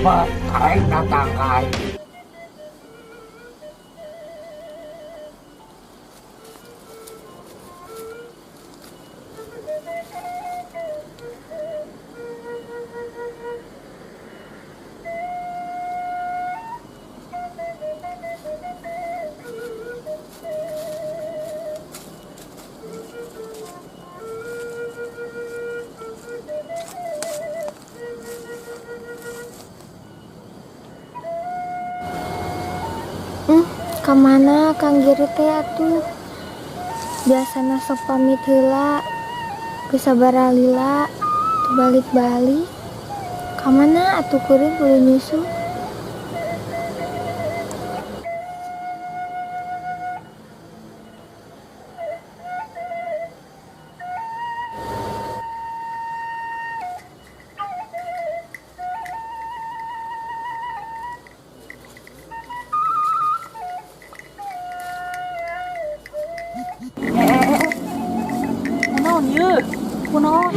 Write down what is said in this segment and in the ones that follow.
Pak, karek datang ka aing. Kamana Kang Giri teh atuh? Biasana sok pamit heula, geus sabaraha lila, teu balik-balik. Kamana atuh kuring kudu nyusul? Kunaon ieu? Kunaon?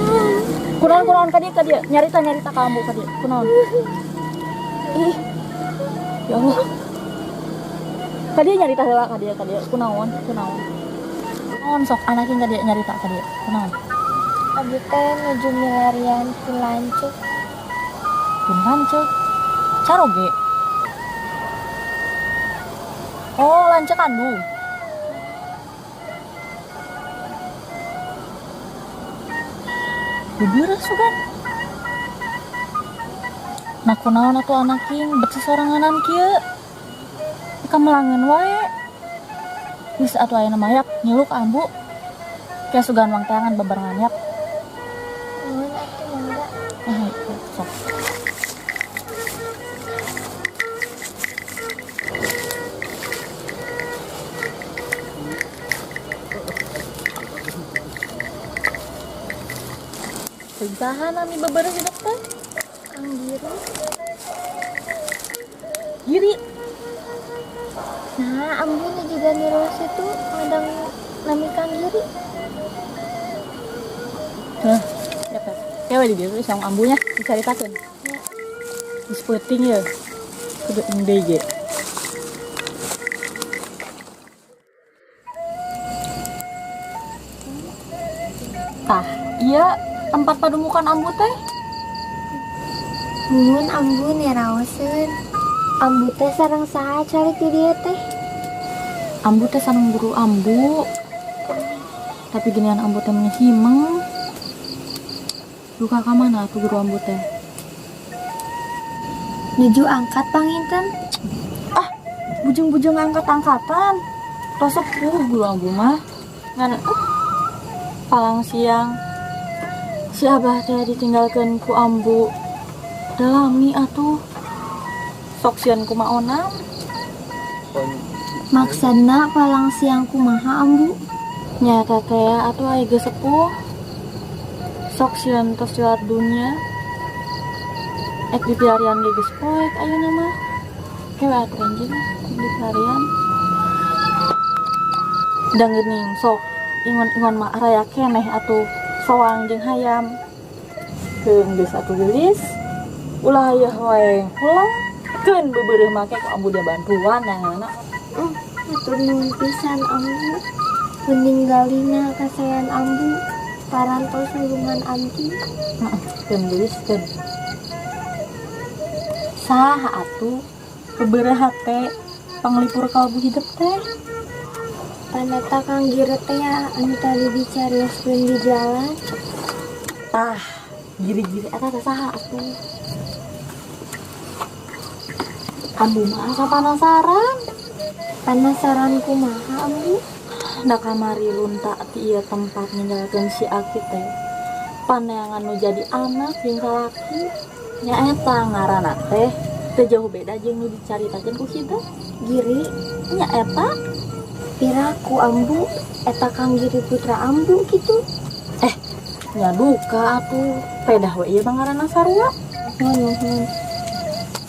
Kunaon kunaon ka dieu ka dieu? Nyarita nyarita ka ambu ka dieu. Kunaon? Ih. Ya Allah. Ka dieu nyarita heula ka dieu ka dieu. Kunaon? Kunaon? Kunaon sok anakin ka dieu nyarita ka dieu. Kunaon? Abi teh nuju milarian pun lanceuk. Pun lanceuk. Caroge. Oh, lanceuk kandung. Beubeureuh sugan. Nah kunaon atuh anak king bet sasoranganan kieu. Kamelangeun wae. Geus atuh ayeuna mah yak ngilu ka ambu. Ke sugan wang teangan babarengan yak. Nuhun atuh mangga. Eh, sok. Saha nami bebeureuh hidup teh? Kang Giri. Giri. Nah, ambu nu juga niros itu ngadang nami Kang Giri. Heh, ya teh. Kewe di dieu sang ambunya dicaritakeun. Ya. Geus peuting ye. Kudu deui ge. Tah, ieu tempat padumukan ambu teh. Muhun ambu neraoseun. Ambu teh sareng saha calik di dieu teh? Ambu teh sareng guru ambu. Tapi ginian ambu teh meni himeng. Duka ka mana atuh guru ambu teh? Nuju angkat panginten. Ah, bujung-bujung angkat-angkatan. Tos sepuh guru ambu mah. Ngan palang siang si abah teh ditinggalkeun ku ambu. Dalami atuh. Sok sieun kumaonam. Maksudna palang siang kumaha ambu? Nyata teh atuh aya geus sepuh. Sok sieun tos luar dunya. Ek dipilarian ge geus poek ayeuna mah. Kewe atuh anjeun dipilarian. Da geuning sok ingon-ingon mah araya keneh atuh soang jeung hayam. Keun geus atuh geulis. Ulah hayeuh wae pulang. Keun bebeureuh make ku ambu dia bantuan nyanana. Hatur nuhun pisan ambu. Meninggalina kasayan ambu. Parantos nulungan anti. Heeh, keun geulis keun. Saha atuh bebeureuh hate panglipur kalbu hidep teh? Paneta Kang Giri teh ya anu tadi dicarioskeun di jalan. Tah, giri-giri eta teh saha atuh? Ambu mah asa penasaran. Penasaran kumaha ambu? Da kamari lunta ti ieu tempat ninggalkeun si Aki teh. Paneangan nu jadi anak jeung salaki. Nya eta ngaranna teh teu jauh beda jeung nu dicaritakeun ku kitu. Giri nya eta piraku ambu eta Kang Giri putra ambu kitu. Nya duka atuh pedah we ieu mah ngaranna sarua. Nuhun.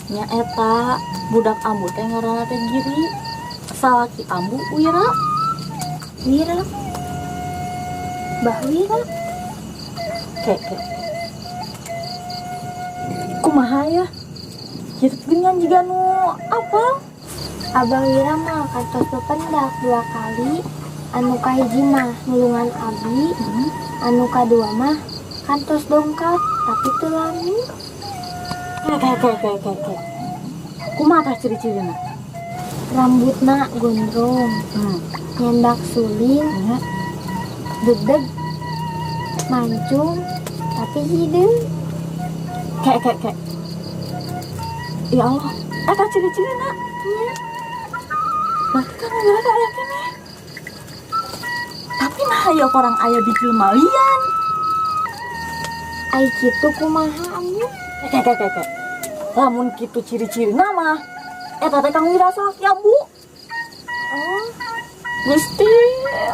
Nya eta budak ambu teh ngaranna teh Giri. Salaki ambu Wira. Wira. Bah Wira. Ke, ke. Kumaha ya? Hidup geuningan jiga nu apa? Abah Wira mah kantos bependak 2 kali. Anu kahiji mah nulungan abi, anu kadua mah kantos dongkap tapi teu lami. Kayak. Kumaha tah ciri-cirina? Rambutna gondrong, nyendak suling, dedeg, mancung, tapi hideung. Kayak. Ya Allah, eta ciri-cirina? Iya. Berarti kan gara teh aya keneh. Tapi nah aya orang aya di jelema lian. Ai kitu kumaha ambu? Kayak. Lamun kitu ciri-cirina mah eta teh Kang Wira salaki ambu. Oh. Gusti,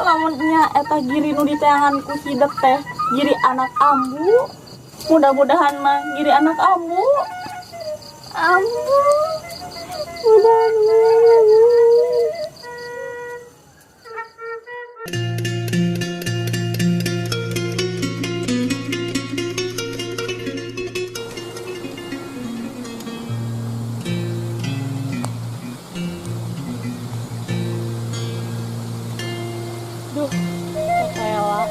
lamun nya eta Giri nu diteangan ku hidep teh Giri anak ambu. Mudah-mudahan mah Giri anak ambu. Ambu. Mudah-mudahan. Duh, kekela.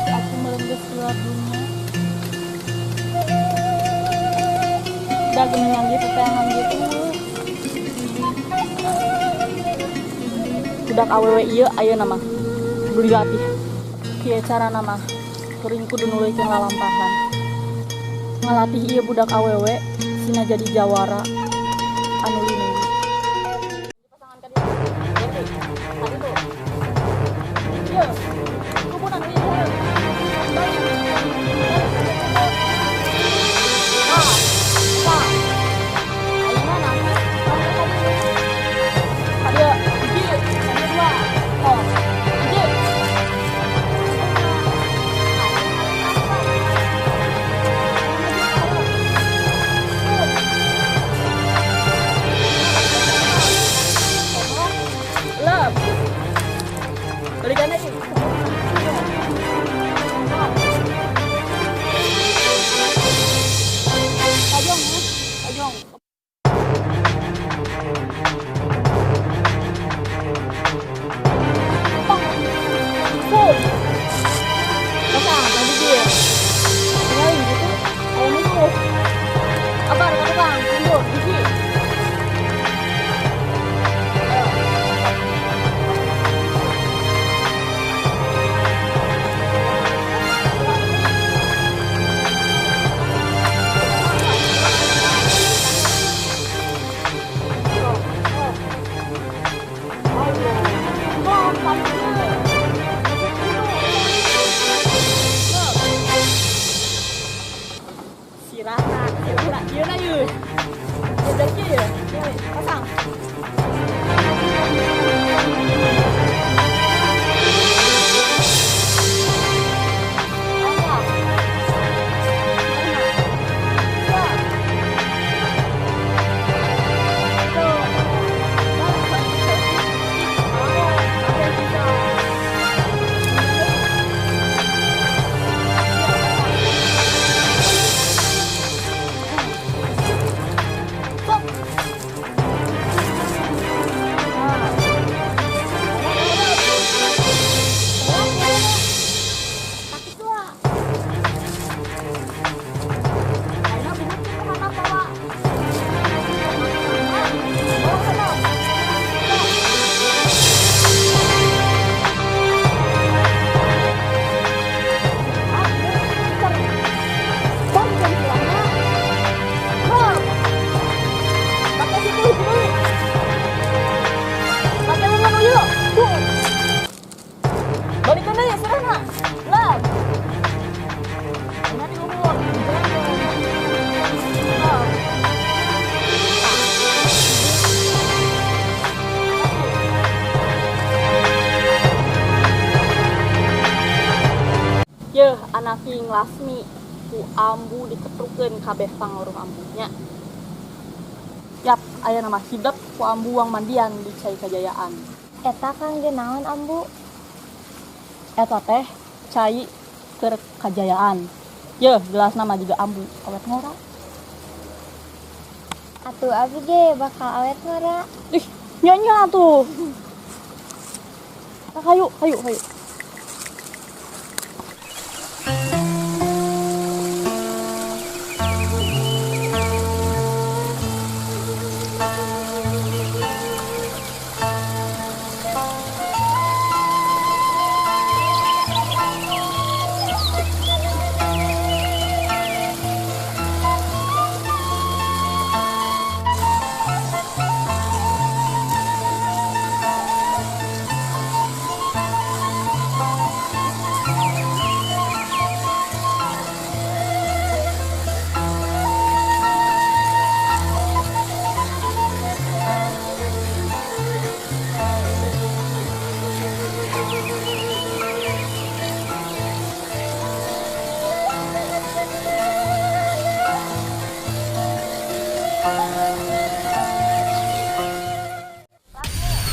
Aku merengges keluar dunia. Udah geningan gitu, teangan gitu. Budak awewe ieu ayeuna mah kudu dilatih. Kieu carana mah kuring kudu nuluykeun lalampahan. Ngalatih ieu budak awewe sina jadi jawara anu lindung. Pasangan ka dieu. Tadi tuh. Ieu. Kubunan ieu. Yeuh, anak king Lasmi ku ambu diketrukeun kabeh pangaruh ambunya. Yap, aya nama hidep ku ambu wang mandian di cai kajayaan. Eta kangge naon ambu? Eta teh cai keur kajayaan. Yeuh, gelasna mah jiga ambu awet ngora. Atuh abi ge bakal awet ngora. Ih, nyonya tuh. Ah, hayu, hayu, hayu.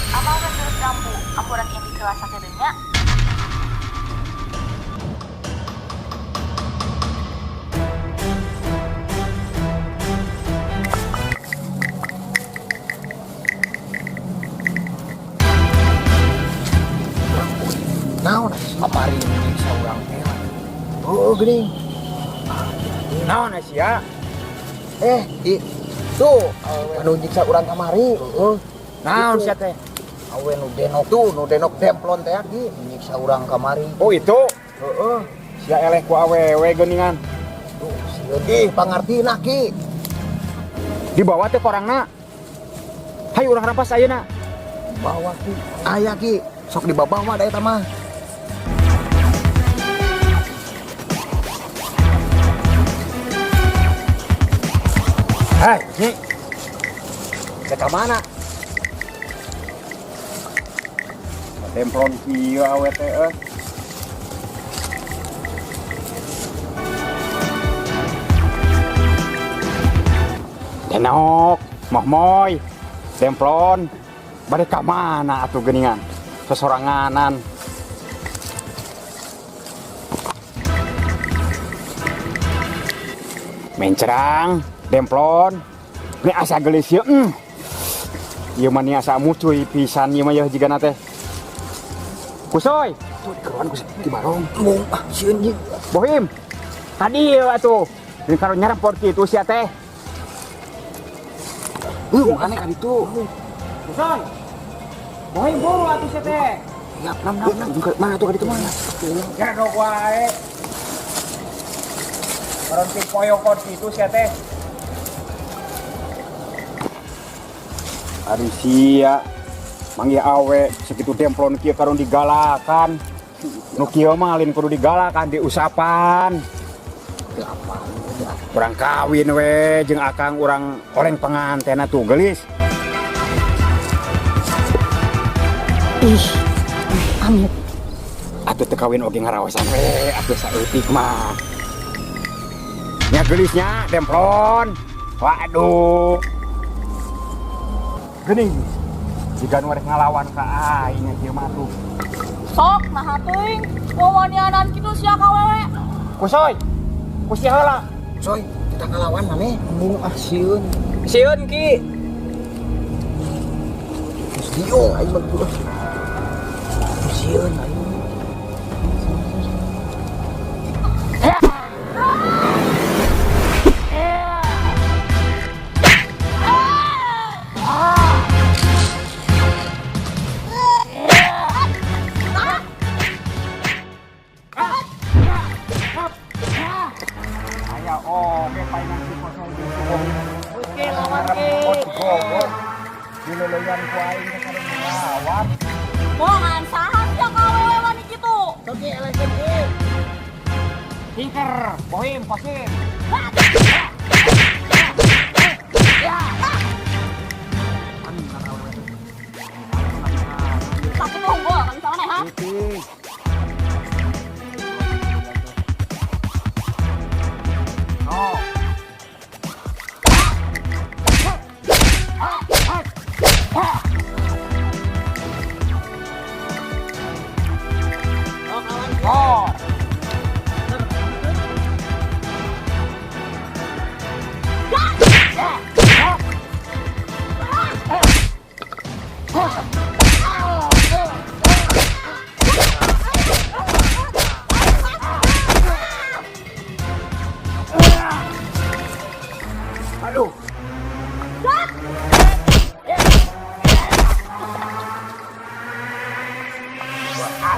Amal geus jambu, ampuran ini kerasa nya. Naon kamari nyiksa urang teh. Oh, geuning. Naon sia? Eh, itu anu nyiksa urang kamari. Heeh. Naon sia teh? Awe nu denok tuh, nu denok demplon teh ki nyiksa urang kamari. Oh, itu. Heeh. Sia eleh ku awewe geuningan. Tuh, sieun ih pangartina ki. Dibawa teh korangna. Hayu urang rampas ayeuna. Bawa ki. Aya ki, sok dibabawa da eta mah. Hai, Nyi. Rek ka mana? Demplon kieu awe teh euy. Denok, mohmoy, demplon, bade ka mana atuh geuningan? Sesoranganan. Mencerang, demplon, ini asa gelis ieu. Ieu mah asa mucuy pisan ieu mah yeuh jigana teh. Kusoy, tuh dikeluaran ku si Barong. Mung ah sieun ieu. Bohim, tadi ieu atuh. Ini karo nyerempot kitu sia teh. Mana ka ditu? Kusoy. Bohim buru atuh sia teh. Ya, nam nam nam. Mana tuh ka ditu mana? Jadok wae. Karon poyokot kitu sia teh. Ari sia manggih awe segitu demplon kieu karon digalakan. Nu kieu mah lain kudu digalakan, diusapan. Urang kawin we jeung akang urang oleng pangantena tuh gelis. Ih, amit. Atuh teu kawin oge ngaraosan we, atuh saeutik mah. Nya gelisnya demplon. Waduh. Geuning. Jiga nu rek ngalawan ka aing kieu mah atuh. Sok naha teuing, wawanianan kitu sia ka wewe. Kusoy. Kusia heula. Soy, kita ngalawan maneh. Mung ah sieun. Sieun ki. Geus diung aing mah tuh. Sieun aing. Aya oge paingan si Kusoy jeung si Bohim. Oke, lawan ke. Dileleyan ku aing teh kadang ngelawan. Bohongan saha sia ka wewe wani kitu? Sok elehkeun ki. Tingker, Bohim, Kosim. Sakit unggul kan sama ha? Putih. No. Oh.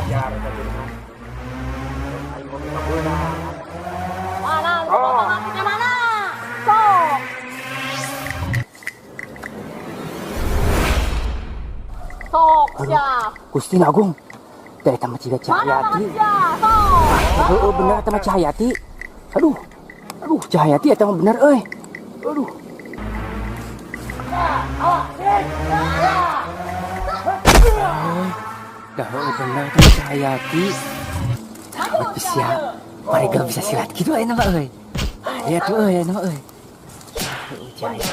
Diajar tadi. Aing oge kabeunang. Mana? Oh. Mana? Mana? Sok. Sok sia. Gusti Agung. Teh eta mah jiga Mana Cahyati. sia? Sok. Heeh, bener eta mah Cahyati. Aduh. Aduh, Cahyati eta mah bener euy. Aduh. Dah heueuh bener eta mah Cahyati. Sahabat bisa. Mereka bisa silat gitu ayeuna mah euy. Aya tuh euy ayeuna mah euy. Heueuh Cahyati.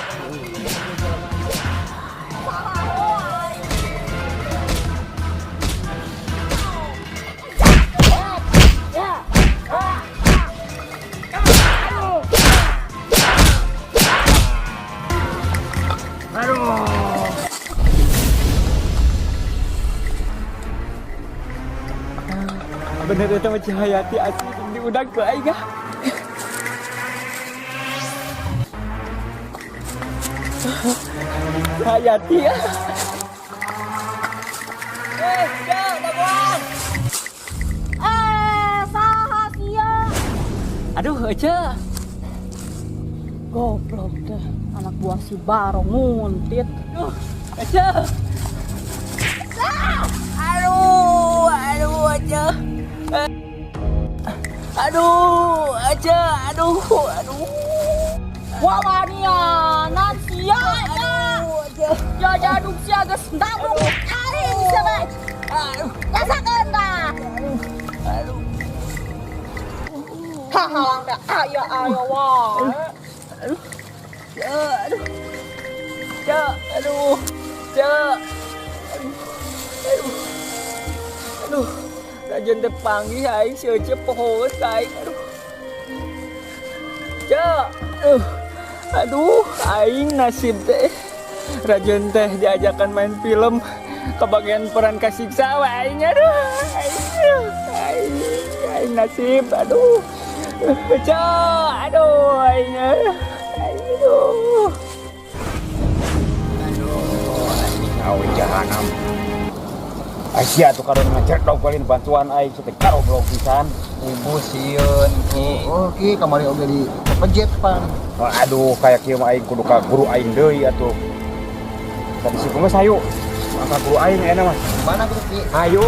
Bener eta mah Cahyati asli diundang ke aing ah. Cahyati ah. Eh, ya, dagoan. Eh, saha sia? Aduh, Ece. Goblok deh, anak buah si Barong nguntit. Aduh, Ece. Aduh, aduh, Ece. Aduh, Ece, aduh, aduh. Wah wanianan sia ya. Aduh, Ece. Ya jaduk sia geus nabung aing sia mah. Aduh, Rasakeun tah. aduh. Hahalang teh aya aya wae. Aduh. Ya, aduh. Ya, aduh. Ya. Aduh. Aduh. Aduh. Rajan teh panggih aing si Ece poho aing. Aduh. Ya. Aduh. Aduh, aing nasib teh. Rajan teh diajakan main film kebagian peran kasiksa we aing aduh. Aing, aing, aing nasib aduh. Ece, aduh aing. Aing aduh. Awe jahanam. Asia tuh kadang ngacerdok paling bantuan aing teh karoblok pisan. Ibu sieun Ki. Oh, Ki, kamari oge di pejet pan. Oh, aduh kayak kieu mah aing kudu ka guru aing deui atuh. Tadi si geus hayu. Mangka guru aing ayeuna mah. Mana tuh Ki? Hayu.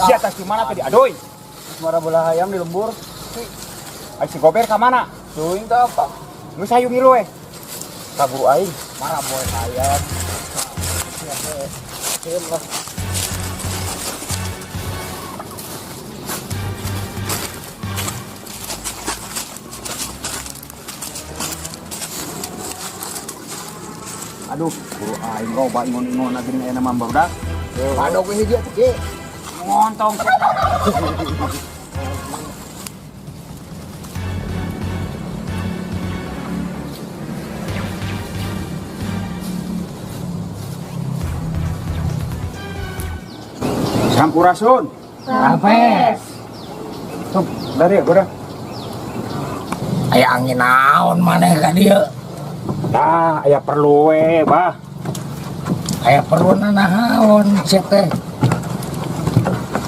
Sia tas di mana tadi? Aduh. Suara bola hayam di lembur. Ai si Gober ka mana? Teuing teh apa? Geus hayu ngilu we. Ka guru aing. Marah boy hayam. Lah. Aduh, guru aing loba ingon-ingon geuning aya mah barudak. Padok ini dia tuh Ki. Ngontong. Sampurasun. Rampes. Tuh, dari ya, udah. Aya angin naon maneh ka dieu? Tah, aya perlu we, Bah. Aya perlu naon sia teh?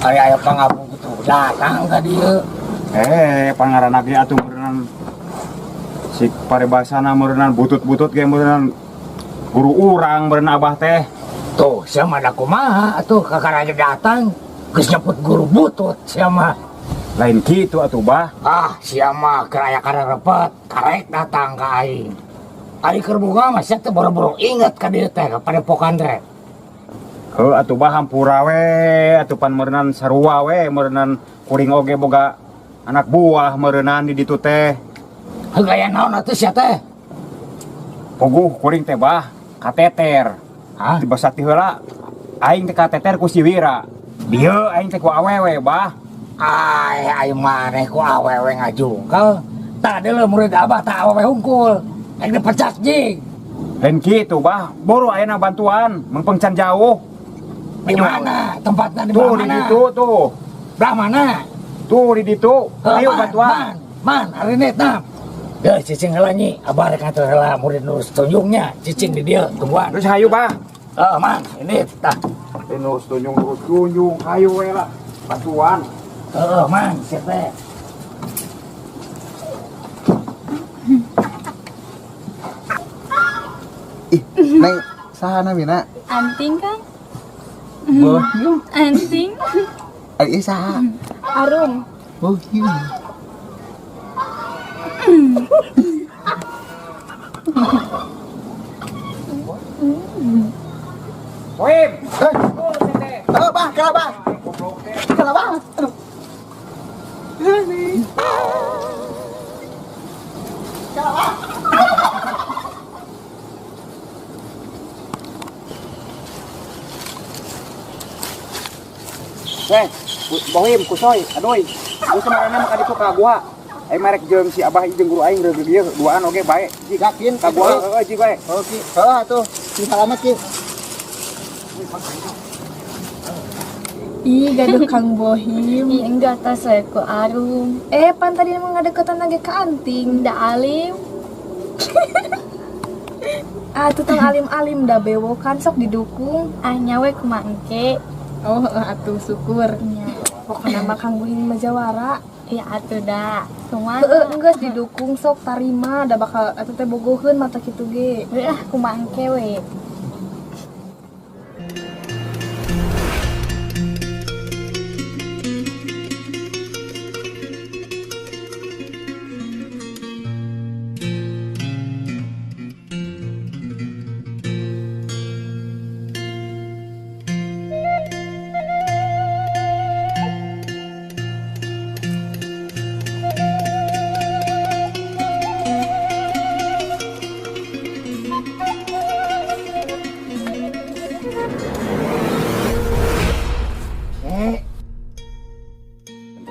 Aya aya pangabutuh datang ka dieu. Eh, pangaranna ge atuh meureunnan si paribasana meureunnan butut-butut ge meureunnan guru urang meureun abah teh. Tuh, sia mah da kumaha atuh kakara aja datang geus nyebut guru butut sia mah. Lain kitu atuh, Bah. Ah, sia mah keur aya kararepet, karek datang ka aing. Ari keur boga mah sia teh boro-boro inget ka dieu teh ka padepokan teh. Heuh atuh Bah hampura we atuh pan meureunnan sarua we meureunnan kuring oge boga anak buah meureunnan di ditu teh. Heuh aya naon atuh sia teh? Puguh kuring teh Bah kateter. Hah? Di basati heula aing teh kateter ku si Wira. Dieu aing teh ku awewe Bah. Ai ai maneh ku awewe ngajungkel. Tadi leuh murid abah tah awewe hungkul. Aing dipecat jing. Lain kitu Bah, boro ayeuna bantuan, mengpeng can jauh. Di mana? Tempatnya di Tuh belah di mana? ditu tuh. Belah mana? Tuh di ditu. Ayo bantuan. Man, man, hari ini tam. Deh, cicing heula nyi, abah rek ngatur heula murid nurus tunjungnya, cicing di dieu tungguan. Terus hayu bah. Eh, man, ini tah. Nurus tunjung, nurus tunjung, hayu we lah. Bantuan. Heeh, man, siap teh. Ih, Neng, saha namina? Anting Kang. Bohyung. Anting. Ari ieu saha? Arum. Bohyung. Bohim. Eh, bah, kala bah. Kala bah. Aduh. Kala bah. Weh, Bohim, kusoy, aduh. Geus kemarin mah ka ditu ka gua. Aing marek jeung si Abah jeung guru aing reugeuh ieu duaan oge bae. Jig Yakin ka gua heeh jig we. Oke, heeh atuh. Si salamet ki. Ih, gaduh Kang Bohim. Ih, enggak tas saya ku Arum. Eh, pan tadi emang ngadeketan lagi ke anting. Da alim. Ah, tuh tong alim-alim da bewokan sok didukung. Ah nyawe kumaha engke. Oh, heeh atuh syukur. Nya. Pokokna mah Kang Bohim mah jawara. Ya atuh da. Kumaha? Heeh, enggeus didukung sok tarima da bakal atuh teh bogoheun mata kitu ge. Heuh, ah kumaha engke we.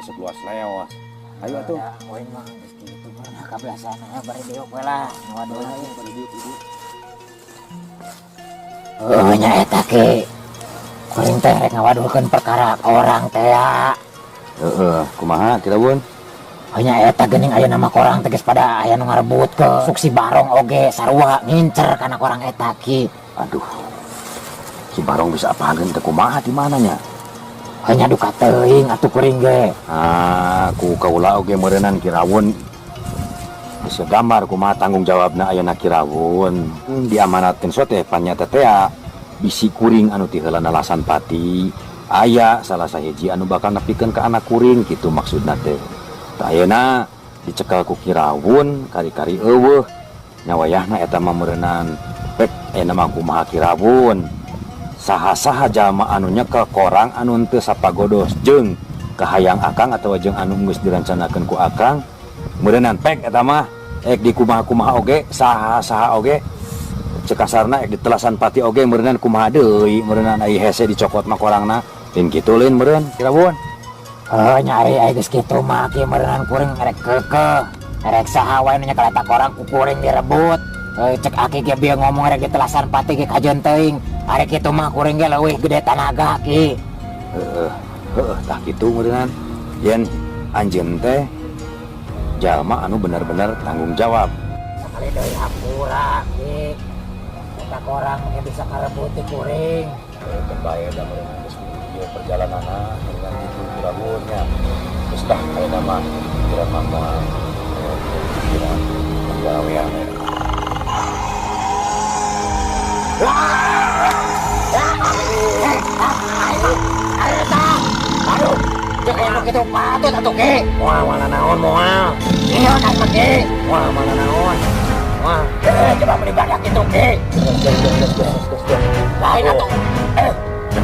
Teu luas leos. Ayo atuh. Aing mah geus kitu mah kabiasaan bari diuk we lah. Waduh. Heeh nya eta ke. Kuring teh rek ngawaduhkeun perkara orang teh ya. Heeh, kumaha Kirawun? Hanya eta geuning aya nama korang teh geus pada aya nu ngarebut ke Suksi Barong oge sarua ngincer kana korang eta ki. Aduh. Si Barong bisa apalin teh kumaha di mananya? Hanya duka teuing atuh kuring ge. Ah, ku kaula oge meureunnan Kirawun. Geus gambar kumaha tanggung jawabna ayeuna Kirawun. Diamanatkeun so teh panyata teh bisi kuring anu ti heula nalasan pati. Aya salah sahiji anu bakal nepikeun ka anak kuring kitu maksudna teh. Tah ayeuna dicekel ku Kirawun kari-kari eueuh. Nya wayahna eta mah meureunnan pek ayeuna mah kumaha Kirawun. Saha-saha jalma anu nyekel korang anu henteu sapagodos jeung kahayang akang atawa jeung anu geus direncanakeun ku akang meureunnan pek eta mah ek di kumaha-kumaha oge saha-saha oge cek kasarna ek ditelasan pati oge meureunnan kumaha deui meureunnan ai hese dicokot mah korangna lain kitu lain meureun Kirawun. Heuh nya ari ai geus kitu mah ki meureunnan kuring rek keukeuh rek saha wae nu nyekel eta korang ku kuring direbut. Cek aki ge bieu ngomong rek ditelasan pati ge kajeun teuing. Ari kitu mah kuring ge leuwih gede tanaga ki. Heeh, heeh tah kitu meureunnan yen anjeun teh jalma anu bener-bener tanggung jawab. Sakali deui hampura ki. Eta korang ge bisa karebut ti kuring. Keun bae da meureunnan geus ieu perjalananna dengan kitu Kirawun nya. Geus tah ayeuna mah kira mah moal kira pagawean we. Aduh, cek anu kitu patut atuh ki. Moal mana naon moal. Iya kan mah ki. Moal mana naon. Moal. Coba beli badak kitu ki. Lain atuh.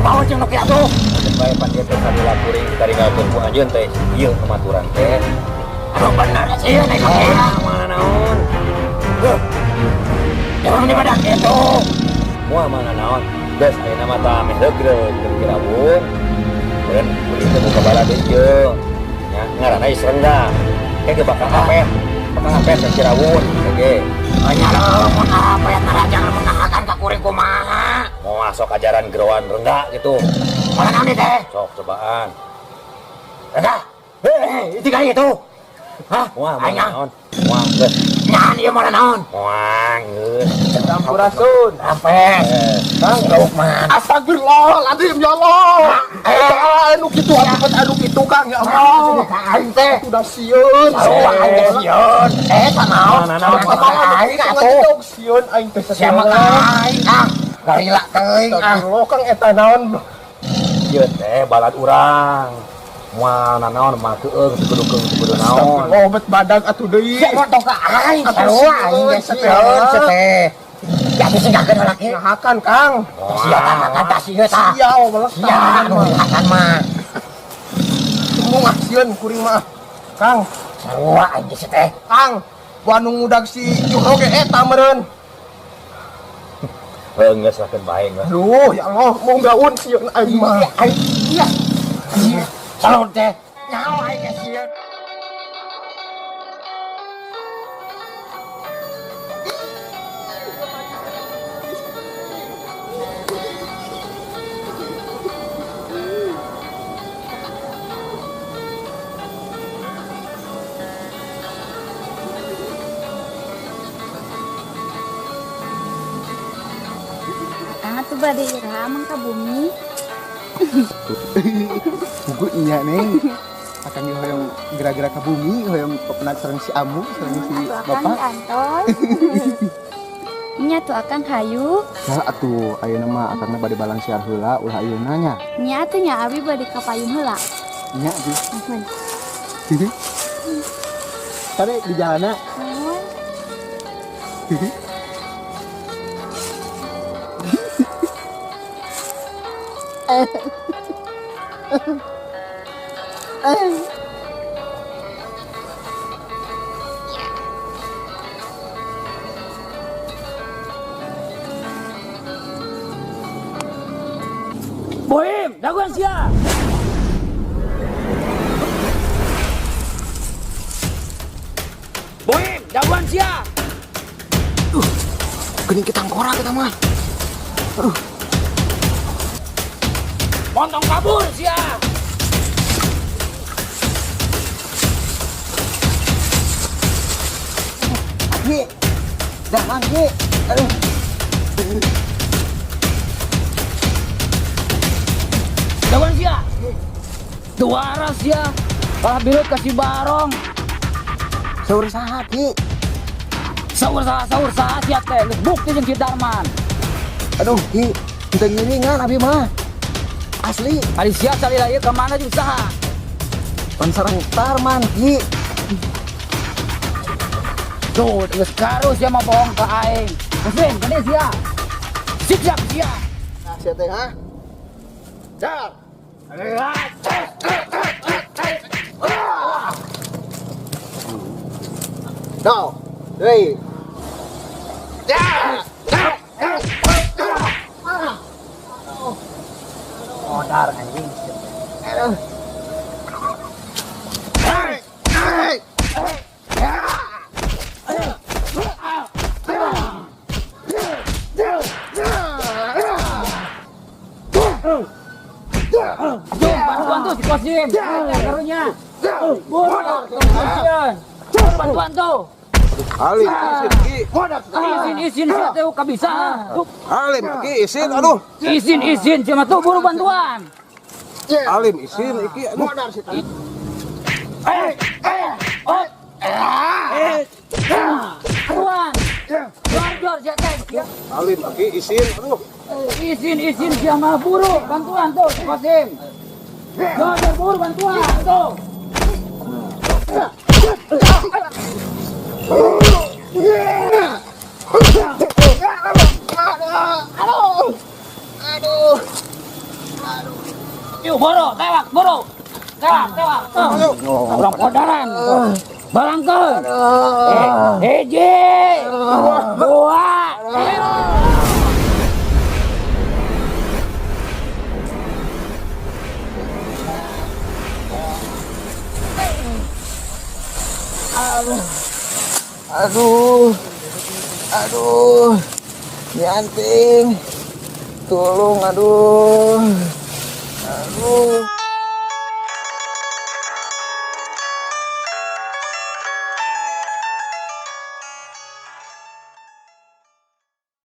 Bawa jeung nu kieu atuh. Bae pan ieu teh salila kuring ditaringgalkeun ku anjeun teh ieu kematuran teh. Aduh bener sih naik mah ki. Moal mana naon. Jangan beli badak kitu. Moal mana naon. Geus ayeuna mah tah meh reugreug jeung Kirawun. Kemudian kuring teh buka bala deui ieu. Nya ngaranna geus renggang. Ke bakal apet. Bakal apet teh Kirawun oge. Nya lamun apet narajang lamun nahakan ka kuring kumaha. Moal sok ajaran geroan rengga gitu. Mana naon teh? Sok cobaan. Rengga. Itu kali itu. Hah? Wah, Aing ah. naon? Wah, geus. Nyahan ieu mah naon? Wah, geus. Sampurasun. Rampes. Kang Lukman. Astagfirullahaladzim ya Allah. Eh, anu kitu atuh anu kitu Kang ya Allah. Aing teh. Udah sieun. Sarua aing teh sieun. Eh, naon? Naon, Sama aing atuh. Sieun aing teh Siapa ka aing ah? Garila teuing ah. Astagfirullah Kang eta naon? Ieu teh balad urang. Moal nanaon mah keueung teu kudu keung teu kudu naon. Astagfirullah bet badag atuh deui. Sia moto ka aing sarua aing teh sieun sia teh. Ya disinggakeun heula kieu. Ngahakan Kang. Sia tah tah sieun tah. Sia melek Sia nu ngahakan mah. Mung ah sieun kuring mah. Kang, Sarua aing geus teh. Kang, nu ngudag si Juhro ge eta meureun. Heuh geus lah keun bae geus. Aduh, ya Allah, mau gaun sieun aing mah. Aing iya. Salon teh. Nyaho aing geus sieun. Kang atuh bade iraha mang ka bumi. Buku nya neng. Akan ge hoyong gerak-gerak ke bumi, hoyong pepenak sareng si Amu, sareng si Atuh akang Bapak. diantos. Nya tuh akang hayu. Nah atuh ayeuna mah akangna bade balangsiar heula ulah ayeuna nya. Nya atuh nya abi bade ka payun heula. Nya sih. Nuhun. Tadi di jalanna. Nuhun. Bohim, daguan sia. Bohim, daguan sia. Geuning kita angkora kita mah. Montong kabur sia. Ki. Jangan Ki. Aduh. Daguan sia. Duara sia. Kalah bilut kasih barong. Saur saha Ki? Saur saha sia teh. Geus bukti jeung si Darman. Aduh Ki, teu ngiringan abi mah. Asli, Ari sia salila ieu ka mana jeung saha? pan sareng Tarman Ki. Tuh, geus karu sia mah bohong ka aing. Muslim, gede sia. Siksa sia. Nah, sia teh ha? Dar. No. Deui. Modar anjing. Aduh. Jom, bantuan tuh si Kosim. Karunya. Buru, bantuan tuh. Alim isin Ki. Izin izin sia teh kabisa. Tuh, Alim Ki isin aduh. izin izin sia mah tuh buru bantuan. Alim isin iki aduh. Bantuan. Jor jor sia teh. Alim Ki isin aduh. Izin izin sia mah buru bantuan tuh si Kosim. Jor jor buru bantuan tuh. Yuk boro, tewak, boro. Tewak, tewak. Orang kodaran. Barangkeun. Hiji. Dua. Aduh. Aduh. Nyanting. Tolong aduh. Aduh.